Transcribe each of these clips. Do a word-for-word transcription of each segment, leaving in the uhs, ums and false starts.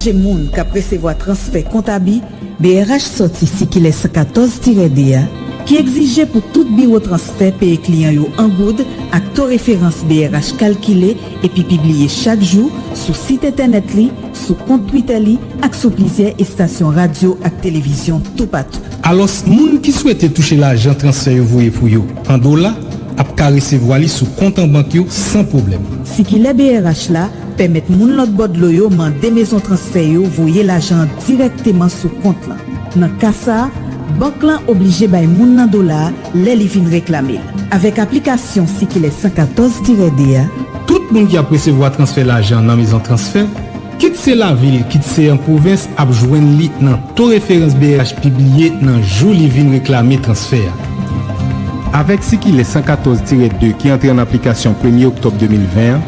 pwoteje moun k ap resevwa transfè kont abi, B R H sòti sikilè san katòz tirè de a, ki egzije pou tout biwo transfè peye kliyan yo an goud ak to referans B R H kalkile epi pibliye chak jou sou sit entènèt li, sou kont Twitter li ak sou plizyè estasyon radyo ak televizyon toupatou. Alòs, moun ki swete touche lajan transfè yo voye pou yo an dola ap ka resevwa li sou kont an bank yo san pwoblèm. Sikilè B R H la pèmèt moun lòt bò dlo yo mande mezon transfè yo voye lajan an dirèkteman sou kont lan. Nan ka sa a, bank lan oblije bay moun nan dola a lè li vin reklame l. Avèk aplikasyon sikilè san katòz tirè de a, tout moun ki ap resevwa transfè lajan nan mezon transfè, kit se lavil, kit se an pwovens, ap jwenn li nan to referans B R H pibliye nan jou li vin reklame transfè a. Avèk sikilè san katòz tirè de ki antre an aplikasyon premye oktòb de mil ven an,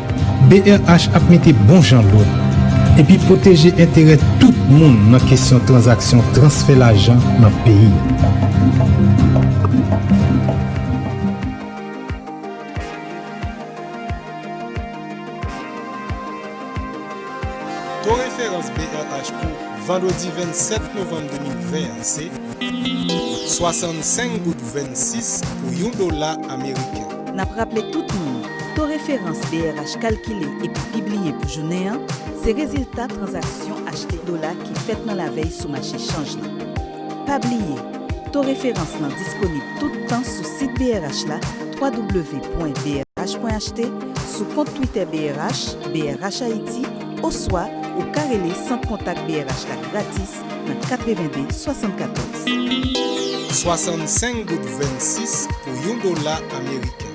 B R H ap mete bon jan lòd epi pwoteje enterè tout moun nan kesyon tranzaksyon transfè lajan nan peyi. To referans B R H pou vandredi vennsèt novanm de mil ven an se swasannsenk goud vennsis pou yon dola ameriken. N ap raple tout moun, to referans B R H kalkile epi pibliye pou jounen an, se rezilta tranzaksyon achte dola ki fèt nan lavèy sou mache chanj lan. Pa bliye, to referans lan disponib tout tan sou sit B R H la, w w w pwen B R H pwen H T, sou kont Twitter B R H, B R H Ayiti, oswa ou ka rele sant kontak B R H la gratis nan katreven de swasannkatòz. Swasannsenk goud vennsis pou yon dola ameriken.